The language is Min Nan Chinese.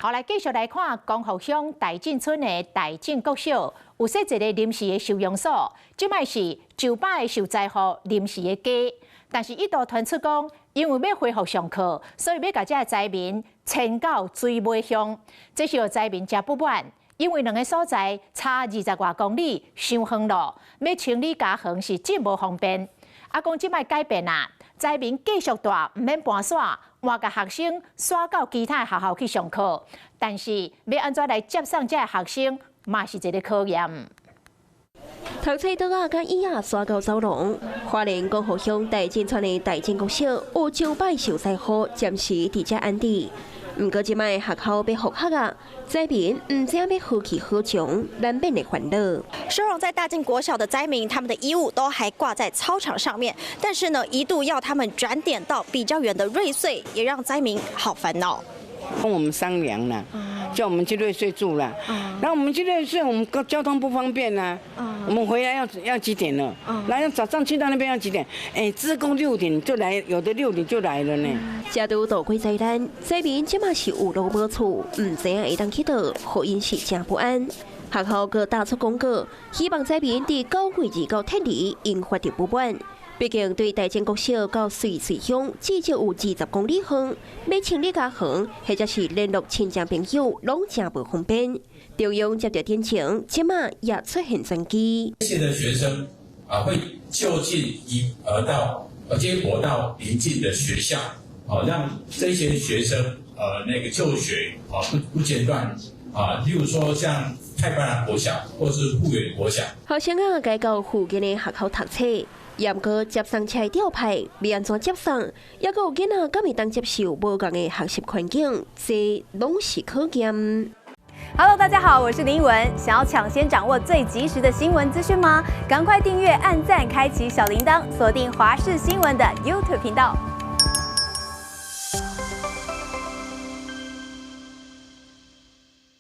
好，來繼續來看光復鄉大井村的大井國小，有設一個臨時的收容所，這擺是900個受災戶臨時的家。但是，一度傳出講，因為欲恢復上課，所以欲共這个災民遷到水尾鄉，這是予災民誠不滿，因為兩个所在差20外公里，傷遠囉，欲清理家園是真無方便。啊，講這擺改變啊，災民繼續蹛，毋免搬徙，換共學生徙到其他學校去上課。但是欲按怎來接送這个學生，嘛是一个考驗。讀冊桌仔佮椅仔徙到走廊，花蓮光復鄉大井村的大井國小有900受災戶暫時佇遮安置。毋過這擺學校欲復學啊，災民毋知影欲何去何從，難免會煩惱。收容在大進國小的災民，他們的衣物都還掛在操場上面，但是呢，一度要他們轉點到比較遠的瑞穗，也讓災民好煩惱。跟我們商量了，叫我們去瑞穗住了。那我們去瑞穗，我們交通不方便啊。我們回來要幾點了？那要早上去到那邊要幾點？哎，志工六點就來，有的六點就來了呢。這拄渡過災難，災民這馬是有路無厝，毋知影會當去佗，予𪜶是誠不安。學校閣打出廣告，希望災民佇9月2號撤離，引發著不滿。畢竟對大井國小到瑞穗鄉至少有20公里遠，欲清理家園或者是聯絡親戚朋友，攏誠無方便。中央接著天晴，這馬也出現轉機。這些的學生啊，會就近移到接駁到鄰近的學校，啊，讓這些學生那個就學啊不間斷啊，例如說像太巴塱國小或是富遠國小。學生啊，改到附近的學校讀冊。毋過接送車調派，欲按怎接送，猶閣有囡仔敢會當接受無仝的學習環境，這攏是考驗。 Hello，大家好，我是林依文。想要搶先掌握最及時的新聞資訊嗎？趕快訂閱、按讚、開啟小鈴鐺，鎖定華視新聞的 YouTube 頻道。